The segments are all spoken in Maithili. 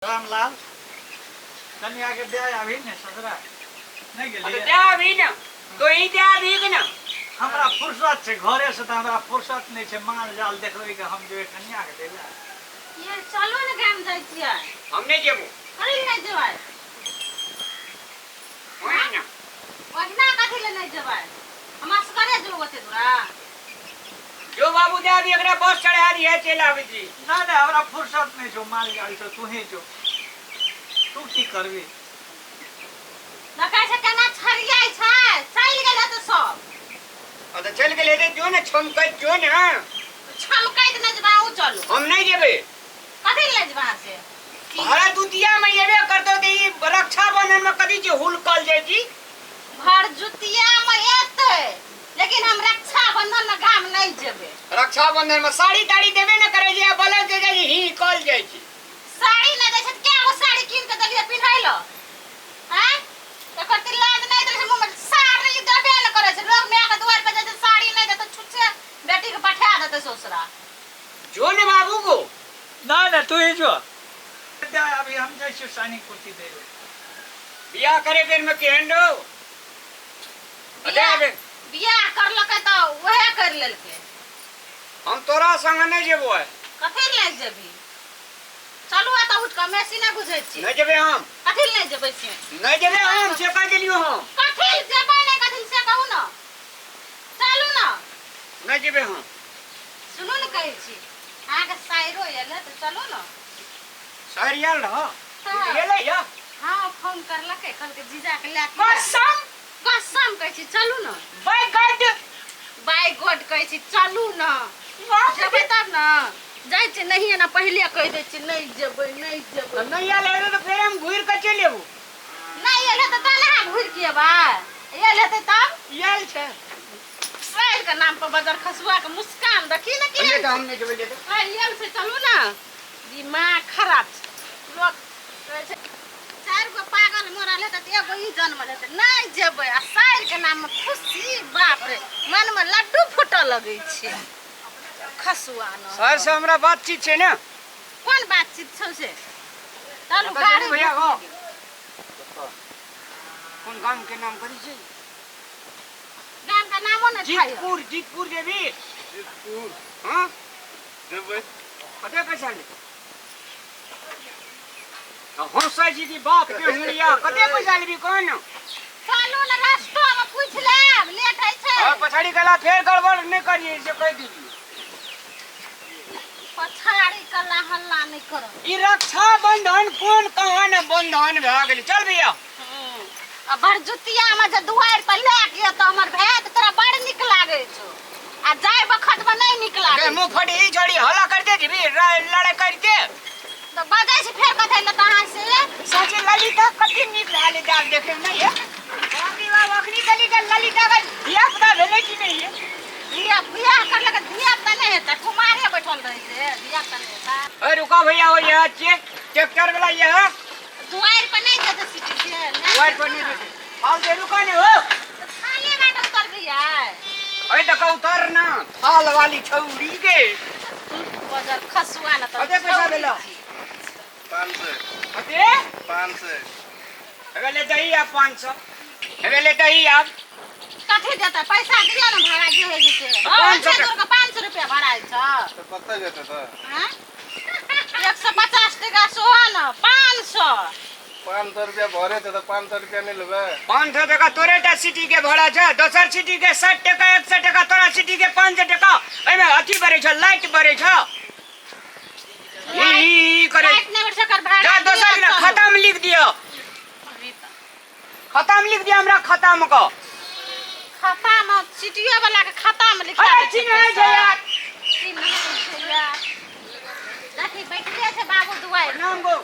रामलाल कन्या के ब्याह अभी ने ससुरा नहीं तो गेलिए दे अभी ना तो ही दे अभी के ना। हमरा फुर्सत छै घरे से तऽ हमरा फुर्सत नहीं छै माल जाल देखबै के हम जेबै कन्या के देला। ये चलू ने गाम जाइ छियै। हम नहीं जेबो। कथी लए नहि जेबै? वही ना। ओहिना कथी लए नहि जेबै? हम असगरे जेबै ओते दूरा? जो बाबू दे अभी एकरा बस चढ़ा दिए चलि आबै छी। नहीं नहीं हमरा फुर्सत नहीं छौ माल जाल छौ तू ही जो तू की करबी। देखै छै केना छरियाइ छै चलि गेल हेतै सब। आ तऽ चलि गेल हेतै जो ने छमकैत जो ने। छमकैत नहि जेबै अहूँ चलू। हम नहि जेबै। कथी लए जेबै अहाँ से? भरा दुतिया में एबे करतौ तऽ ई रक्षाबंधन में कथी छै हुलकल जाइ छी? भरजुतिया में एतै लेकिन हम रक्षाबंधन में गाम नहीं जेबै। रक्षाबंधन में साड़ी ताड़ी देबे ने करै छै आ बलक जे जाइ छै ही कल जाइ छै। साड़ी नहि दै छै तऽ कए गो साड़ी कीन के देलियै पिन्है लए? आँय? एकर तऽ लाज नहि दै छै मुँह में साड़ी देबे ने करै छै। लोग माय के दुआरि पर जाइ छै साड़ी नहि देतै छुच्छे बेटी के पठा देतै ससुरा। जो ने बाबू को। नहीं नहीं तू ही जो अभी हम जाइ छियै सानी कुर्ती दै लए। बियाह करे बेर में केहन रहो? बियाह बियाह करलकै तऽ उएह करि लेलकै। हम तोरा संग नहि जेबो आइ। कथी लए नहि जेबही? चलू एतऽ उठि कऽ मेसी नहि बुझै छी। नहि जेबै हम। कथी लए नहि जेबै से? नहि जेबै हम से कहि देलियौ हम। कथी लए जेबै नहि कथी लए से कहू ने। चलू ने। नहि जेबै हम। सुनू ने कहै छी अहाँके साइरो आयल है तऽ चलू ने। साइर आयल रह? हँ। एलै या? हँ फोन करलकै कहलकै जीजा के लए के कसम कसम कहै छी चलू ने। बाय गॉड। बाय गॉड कहै छी चलू ने। जेबै तब ने। जाइ छी नहिये ने पहिले कहि दै छी नहि जेबै नहि जेबै। नहि आयल हेतै तऽ फेर हम घुरि कऽ चलि एबो। नहि आयल हेतै तहन अहाँ घुरि के एबै? आयल हेतै तब? आयल छै। साइर के नाम पर बजर खसुआ के मुस्कान देखी ने ले केहन तऽ हम नहि जेबै ले तऽ। आयल छै चलू ने। दिमाग खराब छै। लोक कहै छै चारि गो पागल मरल हेतै तऽ एगो ई जनमल हेतै। नहि जेबै आ साइर के नाम में खुशी बाप रे मन में लड्डू फूटऽ लगै छै। खसुआ न। सर से हमरा बातचीत छै ने। कोन बातचीत छौ से? चलू कतऽ गाड़ी जेबही भैया गो? कोन गाम के नाम कथी छै? गाम के नामो नहि छै। जीतपुर जीतपुर जेबी? जीतपुर। हाँ? जेबै। कते पैसा ले? हंसै छी कि बाप के हुड़िया कते पैसा लेबी कह ने। चलू ने रस्तो में पूछि लेब लेट होइ छै। और पछाड़ी गेला फेर गड़बड़ नहि करियै से कहि देलियै। पछाड़ी कला हल्ला नहि करब। ई रक्षाबंधन कोन कहाँ ने बंधन भए गेलै। चल भैया। आ भरजुतिया में जे दुआरि पर लए के एतौ हमर भाय तऽ तोरा बड़ नीक लागै छौ आ जाय बखत में नहि नीक लागै मुँह फटी ई छोड़ी हल्ला करते जेबी लड़ाई करते। तऽ बजै छी फेर कथै लए तऽ अहाँ से? सोचे ललिता कते नीक लागलै दाल देखै मे नहि ये? बाप रे बाप अखनी कहली के ललिता के धिया पुता भेलै कि नहि ये? धिया बियाह करलक धिया पुता नहि हेतै कुमारे बैठल रहै छै धिया पुता नहि हेतै। ए रुका भैया हो ये छियै ट्रैक्टर वाला ये है। दुआरि पर नहि जेतै सिटी से। दुआरि पर नहि जेतै। हाल दे रुका ने हो। थाले बाट उतरबी आइ। अरे देखो उतर ना थाल वाली छौड़ी के। बजर खसुआ न तऽ कते पैसा भेलो? 500। कते? 500। हेबे ले दही आब 500। हेबे ले दही आब। कथी देतै पैसा दिअ ने भाड़ा जे होइ छै से। 500 एते दूर के 500 रुपया भाड़ा होइ छौ। तऽ कतऽ जेतै तऽ? आँय? 150 टका सेहो ने 500। 500 रुपया भरे छै तऽ 500 रुपया नहि लेबै? 500 टका तोरे टा सिटी के भाड़ा छै दोसर सिटी के 60 टका 100 टका तोरा सिटी के 500 टका एहिमे अथी भरे छै लाइट भरे छै। ई करे लाइट नहि भरे छै ओकर भाड़ा जा दोसर दिअ ने खाता में लिख दिअ। खाता में लिख दिअ हमरा खाता में क। खाता में सिटियो वाला के खाता में लिखा अरे दै छै चिन्है छै पैसा। यार। चिन्है छै यार। देखी बैठले छै बाबू दुआरि। प्रणाम गो।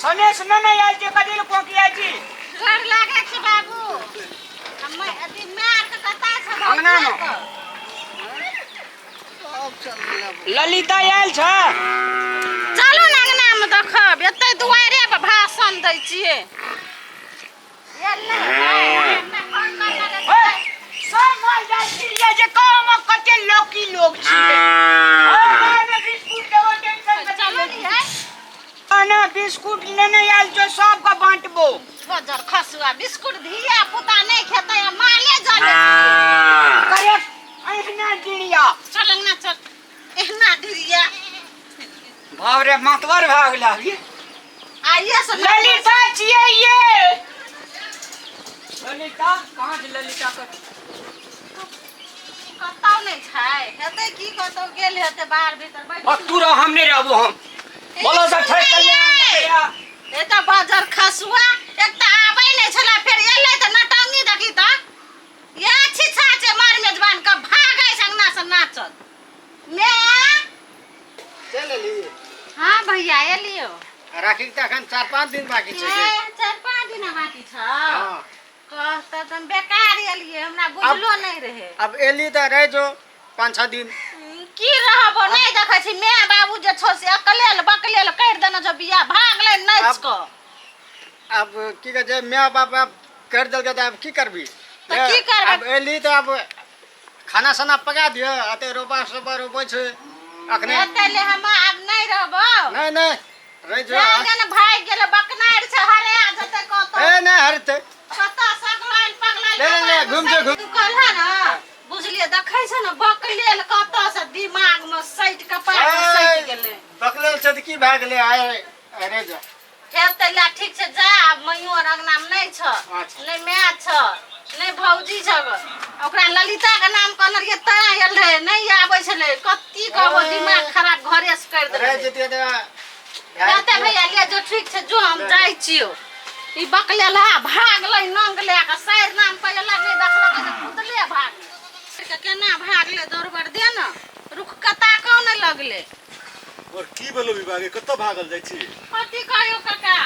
सनेश न नहि आयल छै कथी लए कोकिया छी? डर लागै छै बाबू। हम्मे अथी माय आर के कतऽ छै अंगना मे। ललिता आयल छ? चलू ने अंगना मे देखब एते दुआरे पर भाषण दै छियै। आयल नहि हेतै, हमरा फोन करलकै। वाला बिस्कुट धिया पुता नहीं खेतै आ माले जाने करे एहना डिरिया। चल अंगना चल, एहना डिरिया। बाप रे, मतवर भए गेलै अभी। आइए से ललिता छियै ये। ललिता कहाँ छै? ललिता के कतौ नहि छै, हेतै की, कतौ गेल हेतै बाहर भीतर बैठ। आ तू रह, हम नहि रहबो। हम बोलो से ठेक कल्याण। ए तऽ बाजर खसुआ एक तऽ आबै नहि छला, फेर एलै तऽ नटंगी देखी तऽ ये छिछा छै। मार मेजबान के भागै छै अंगना से नाचल मे। चलि एली? हाँ भैया, एलियो। राखी के तऽ एखन 4-5 दिन बाकी छै। ए, 4-5 दिन बाकी छ? हाँ। कहता तऽ हम बेकार एलियै, हमरा बुझलो नहि रहे। अब एली तऽ रहि जो 5-6 दिन। की रहबो? नहि देखै छी my बाबू जे छौ से अकलेल बकलेल करि देने छौ बियाह, भागलै नाचि कऽ। अब की कहै छै, माय बाप आब करि देलकै तऽ आब की करबी? तऽ की करबै? आब एली तऽ आब खाना साना पका दिअ, एते रोपा सोपा रोपै छै अखने। एते ले, हम आब नहि रहबो। नहि नहि, रहि जो। जान जान भागि गेलै, बकनारि छै, हरे आ जेतै कतौ। ए, नहि हरतै। कतऽ सगलाइन पगलाइन। ले, ले, ले, घुम जो, घुम। तू कहलह ने, बुझलियै, देखै छै ने बकलेल कतऽ से दिमाग मे सटि कपार मे सटि गेलै। बकलेल छै तऽ की भए गेलै? आइ अरे जा। हेतै ला, ठीक छै, जा। आब मैयो आर अंगना मे नहि छ। अच्छा। नहि माय छ, नहि भौजी छ। ओकरा ललिता के नाम कहने रहियै तैं आयल रहे, नहि आबै छलै। कत्ती कहबो, दिमाग खराब घरे से करि रहि देलकै। जतियै तऽ हेतै भैया, ले जो, ठीक छै, जो, हम जाइ छियौ। ई बकलेलहा भागलै नंग लए कऽ, साइर नाम पे एला नहि देखलकै तऽ कुदले भागलै। के केना भागलै, दौड़बर दे ने, रुक कऽ ताकऽ नहि लगलै। और की भेलो विभागे, कतऽ भागल जाइ छी? कथी कहियो काका,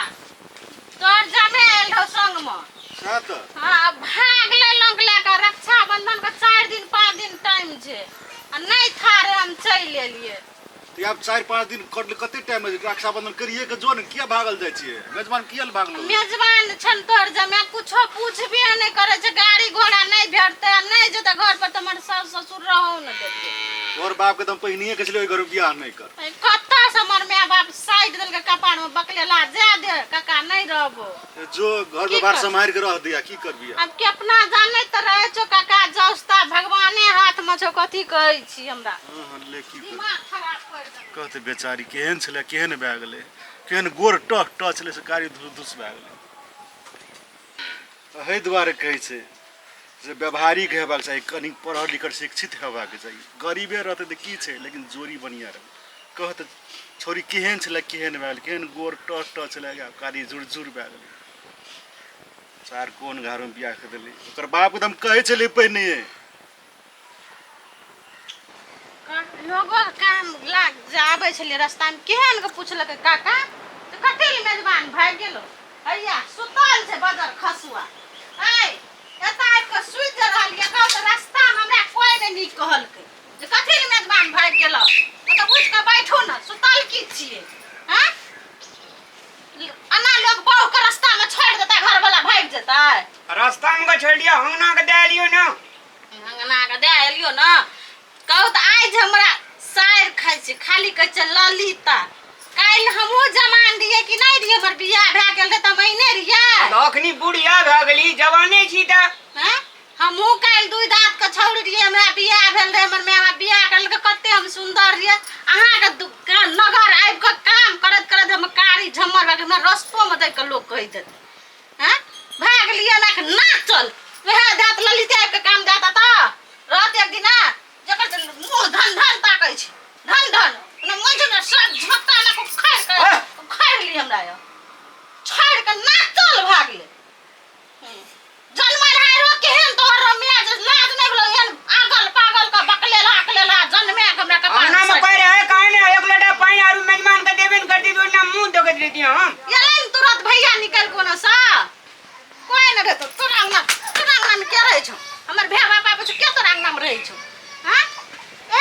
तोहर जमे आयल रहौ संगमे। हाँ तऽ। हाँ, भागलै लंग लए कऽ। रक्षाबंधन के 4 दिन 5 दिन टाइम छै आ नहि थारे, हम चलि एलियै। तऽ आब 4-5 दिन कटले, कते टाइम है? रक्षाबंधन करिए के जो ने। किया भागल जाइ छियै? मेजबान किया लए भागलो? मेजबान छन तोहर जमे, कुछो पूछबे नहि करै छै। गाड़ी घोड़ा नहि भेटतै आ नहि जेतै घर पर तऽ हमर सास ससुर रहौ ने देतै। तोहर बाप के तऽ हम पहिनिये कहै छलियै, ओहि घर में बियाह नहि कर। कतऽ से हमर माय बाप साइड देलकै कपार में। बकलेला, जा दे काका, नहि रहबो। जो घर की व्यवहार कर? सम्हारि के रह दिया, की करबी? आब के अपना जानै तऽ रहै छौ काका, जौस्ता भगवाने हाथ में छौ। कथी कहै छी हमरा? हाँ हाँ, ले, की कर। दिमाग खराब कर देलकै। कहते बेचारी केहन छलै, केहन भए गेलै। केहन गोर टह टह छलै से कारी धुस धुस भए गेलै। एहि दुआरे कहै छै जे व्यवहारिक हेबाक चाही, कनि पढ़ल लिखल शिक्षित हेबाक चाही। गरीबे रहतै तऽ की छै, लेकिन जोड़ी बढ़िआँ रहै। कहत छौड़ी केहन छलै, केहन भए गेलै। केहन गोर टह टह छलै, कारी झुर झुर भए गेलै। चार कोन घरमे बियाह कऽ देलै। ओकर बापके तऽ हम कहै छलियै पहिने। लोगो काम लाग आबै छलियै रस्तामे, केहन के पुछलकै काका तऽ कथी लए मेजबान भागि गेलो? हैया सुतल छै बजर खसुआ। ऐ, एतऽ आबि कऽ सुति जे रहलियै, कहू तऽ रस्तामे हमरा कोइ नहि नीक कहलकै जे कथी लए मेजबान भागि गेलो। ओतऽ उठि कऽ बैठू ने, सुतल की छियै? हँ, एना लोग बहुके रस्तामे छोड़ि देतै, घरवला भागि जेतै? रास्तामे के छोड़ि दियौ, अंगना के दए लियौ ने। अंगना के दए एलियो ने। कहू तऽ, आइ जे हमरा सारि खाइ छै, खाली कहै छै ललिता। काल्हि हमहूँ जमान रहियै कि नहि रहियै? हमर बियाह भए गेल रहै तऽ हम अहिने रहियै? तऽ अखनी बुढ़िया भए गेली, जवाने छी तऽ। हैं? हमहूँ काल्हि दुइ दाँत के छौड़ी रहियै। हमरा बियाह भेल रहै, हमर माय बाप बियाह करलकै, कते हम सुन्दर रहियै। अहाँके नगर आबि कऽ काम करैत करैत हम कारी झम्मर भए गेल। हमरा रस्तोमे देख कऽ लोक कहि देतै, हैं, भए गेलियै एना कऽ नाचल। वएह देत ललिते आबि कऽ काम देत तऽ रहत एक दिना, जकर जे मुँह धन धन ताकै छै, धन धन ओना मन छै ने, सब झोंटा एना कऽ उखाड़ि कऽ उखाड़ि ली। हमरा यौ छोड़ि कऽ नाचल भागलै। जनमल है रो केहन तोहर रो मिया जे लाज नहि भेलो एहन आगल पागल के बकलेला अकलेला जनमे के हमरा कपार अंगना में कोई रहे काहे ने? एक लोटा पानी आरू मेजबान के देबे न करती तो ना मुंह देखत रहती हम। एलै ने तुरंत भैया निकल कोनो सा, कोई नहि रहतो तोरा अंगना। तोरा अंगना में के रहै छौ? हमर भाय बाप आबै छौ? के तोरा अंगना में रहै छौ? हाँ,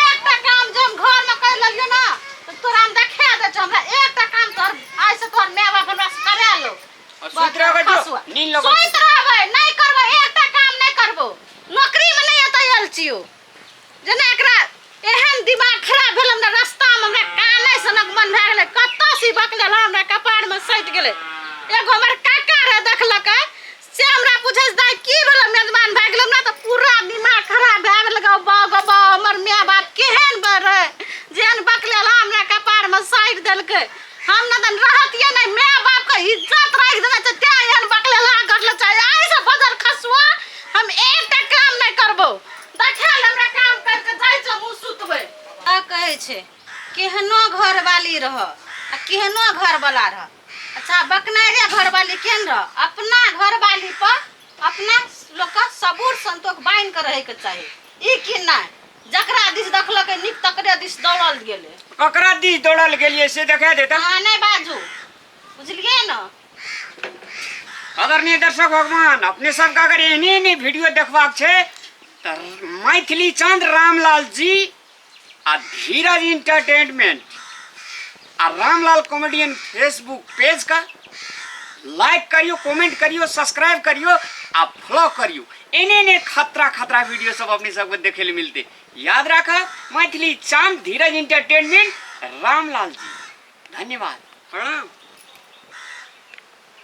एकटा काम जे हम घर में कर लेलियो ना तऽ तोरा हम देखा दै छौ। हमरा एकटा काम तोहर आइ से तोहर माय बाप हमरा से करा लो। सुति रहबै जो, नींद लगल। सुति रहबै, नहि करबै, एकटा काम नहि करबो। नौकरी में नहि एतऽ आयल छियो। जेना एकरा एहन दिमाग खराब भेल, हमरा रास्तामे हमरा कानै सनक मन भए गेलै। कतऽ से बकलेल हमरा कपारमे सटि गेलै। एगो हमर काका रहे, देखलकै से हमरा पूछै छै दाइ की भेलै मेजबान भए गेलै हमरा तऽ पूरा दिमाग खराब भए गेल गौ बाउ गौ बाउ हमर माय बाप केहन बड़ रहै जेहन बकलेला हमरा कपारमे साटि देलकै हम न तन रहतियै नहि माय बापके इज्जत राखि देने छै तें एहन बकलेला करले छै आइसँ बजर खसुआ हम एकटा काम नहि करबौ देखल हमरा काम करके जाइ छौ मुँह सुतबै आ कहै छै केहनो घरवाली रह आ केहनो घरवाला रह अच्छा बकनाइरे घरवाली केहन रह अपना घरवाली पर अपना लोकके सबूर संतोख बान्हि कऽ रहैके चाही ई कि नहि जकरा दिस देखलकै नीक तकरे दिस दौड़ल गेलै ककरा दिस दौड़ल गेलियै से देखा देता अहाँ नहि बाजू बुझलियै ने आदरणीय दर्शक भगवान अपने सबके अगर एहने एहने वीडियो देखबाक छै तऽ मैथिली चंद्र रामलाल जी आ धीरज इंटरटेनमेंट आ रामलाल कॉमेडियन फेसबुक पेज का लाइक करियो कमेंट करियो सब्सक्राइब करियो आ फॉलो करियो एने एने खतरा खतरा वीडियो सब अपने सबके देखे ले मिलते याद राख मैथिली चांद धीरज इंटरटेनमेंट रामलाल जी धन्यवाद प्रणाम।